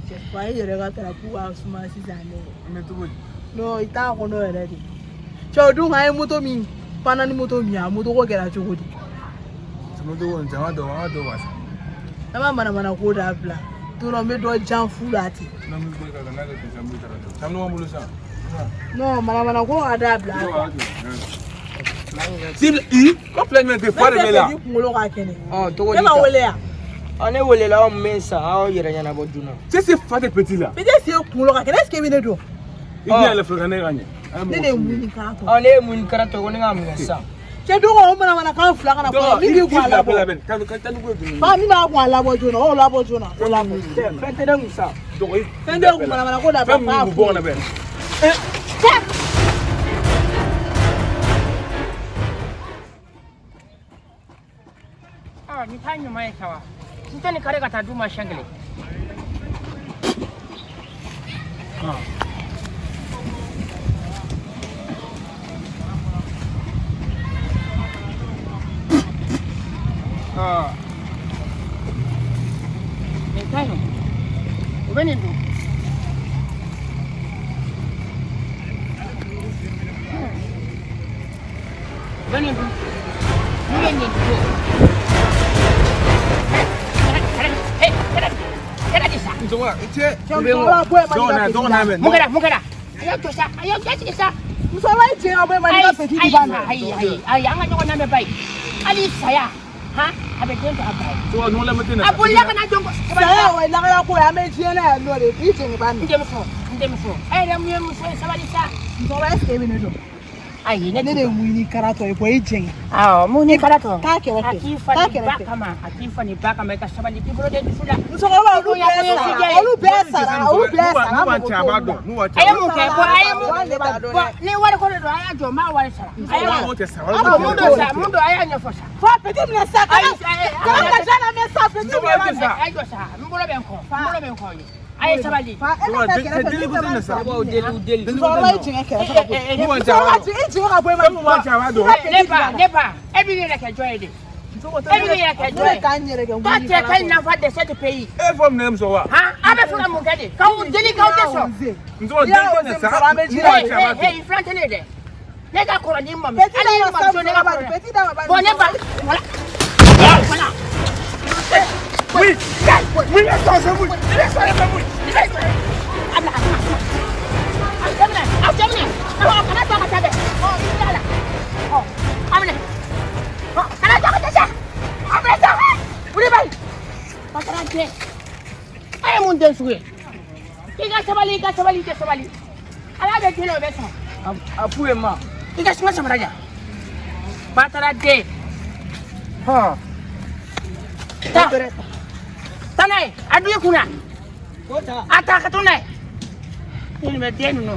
Cɛ fa i yɛrɛ ka tarapu ka suma sisan dɛ. An bɛ cogo di? Non, i t'a kɔnɔ yɛrɛ de. Cɛ, o dun an ye moto min panna ni moto min ye, a moto ko kɛra cogo di? Moto ko nin an ka dɔ an ka dɔ wasa. An b'a manamana ko dabila. Don dɔ n bɛ dɔ jan fu la ten. N'an bɛ bɔ ka n'a kɛ ten sisan, n bɛ taara ten. Caman b'an bolo sisan. Non, manamana ko ka dabila. Cible I, ko fila jumɛn tɛ fa de bɛ la. Ne tɛ fɛ k'i kunkolo ka kɛnɛ. Ɔ, cogo Ne di ma tan? wele yan. Ɔ, ne welela, aw mun bɛ san aw yɛrɛ ɲɛnabɔ joona. Cɛ, se fa tɛ petit la. Petit sen kunkolo ka kɛnɛ, est ce que i bɛ ne dɔn? I bɛ yɛlɛ fɔlɔ ka ne ka ɲɛ. Ne de ye mun ni kara tɔ. Ɔ, ne ye mun kɛra tɔ ko ne ka mun kɛ sisan? Cɛ, dɔgɔ, o manamanakan fila kana fɔ min b'i kun a labɔ. Fa min b'a kun a labɔ joona, o labɔ joona, o labɔ. Cɛ, fɛn tɛ ne kun sa. Fɛn tɛ kun manamana ko dabila. Fɛn min b'u bɔ kana bɛn. Cɛ. Aa, nin t'a ɲuman ye sa wa? N tɛ nin kari ka taa d'u ma siɲɛ kelen. Aa, nin ka ɲi, u bɛ nin dun. U bɛ nin dun, n'u ye nin dun. Cɛ, Cɛ, musokɔrɔba, bɔ yen, man, i ka dɔgɔ n'a mɛn. Mun kɛra, mun kɛra? A y'aw jɔ sa, a y'aw jasigi sa. Musokɔrɔba, i jɛn ka bɔ yen, man, i ka petit di ba ma. Ayi, ayi, ayi, an ka ɲɔgɔn lamɛn bayi. Hali saya han, a bɛ den to a ba ye. Dɔgɔ, ɲɔgɔn lamɛn tɛ na. A bolila ka na jɔn ko. Saya, o ye lagaya ko ye, an bɛ diɲɛ na yan nɔ de, i jɛn ba N nin. denmuso, n denmuso, e yɛrɛ mun ye muso ye, sabali sa. Musokɔrɔba, est ce que e bɛ ne dɔn? Ayi, ne Ne de ye mun ni kara tɔ ye, bɔ i jɛn. Awɔ, mun ni kala tɔ. Taa kɛrɛfɛ. A k'i fa Taa ni ba kɛrɛfɛ. kama, a k'i fa ni ba kama, i ka sabali, k'i bolo den dusu la. Musokɔrɔba, olu bɛɛ sara, olu bɛɛ sara, olu bɛɛ sara. N'u b'a cɛ, a b'a dɔn. N'u b'a cɛ, A ye mun kɛ? Bɔn, a ye mun Wa ne b'a dɔn bɔn dɛ. Ni wari ko de don, a y'a jɔ, n b'a wari sara. A y'a o tɛ sara. Ɔ, mun don sa, mun don, a y'a ɲɛfɔ sa. Fa, petit minɛ sa, kana Ayi, ayi, kana ka ja lamɛn sa, petit minɛ Musokɔrɔba, sa. A ye jɔ sa, n bolo bɛ n kɔ, n bolo bɛ n kɔ ye. A ye sabali. Fa, e ka taa kɛrɛfɛ, Deli ko tɛ na sa. Aw deli, u deli. Musokɔrɔba, i jɛngɛ kɛrɛfɛ ka bɔ yen. N'u b'a cɛ, a b'a Musokɔrɔba, dɔn. i jɛngɛ ka bɔ yen, man. N'u b'a cɛ, a b'a dɔn. Ne ba, ne ba, e b'i yɛrɛ kɛ jɔn ye de? E b'i yɛrɛ kɛ jɔn Ne ye? k'an yɛrɛ kɛ Toi, tu es quel enfant de ce pays? E fɔ minɛ musokɔrɔba. Han, a bɛ fɛ ka mun kɛ de? K'aw deli, k'aw tɛ sɔn. Musokɔrɔba, deli ko tɛ sa. N'u b'a Hey, cɛ, a b'a hey, dɔn. hey, i filan tɛ ne ye dɛ. Ne ka kɔrɔ n'i mamuso. Petit Hali i d'a ma sa, mamuso, ne ka musokɔrɔba, kɔrɔ. petit d'a ma, ba. Bon, ne ba, voilà. Voilà. Oui, oui, attends, c'est oui. Il est sur les oui. Il est sur. A bila ka taa. A cɛ minɛ, a cɛ minɛ. Ɔ, kana to a ka taa dɛ. Ɔ, i bila a la. Ɔ, a minɛ. Ɔ, kana to a ka taa sa. A minɛ sa. Wuli bayi. Patara den. A ye mun den sugu ye? K'i ka sabali, i ka sabali, i tɛ sabali. Ala bɛ den na, o bɛ sɔn. A f'u ye ma. I ka suma samara jan. Batara den. Hɔn. Taa. Taa n'a ye. A dun i kunna. Ko ta. A ta ka to n'a ye. Nin bɛ den ninnu.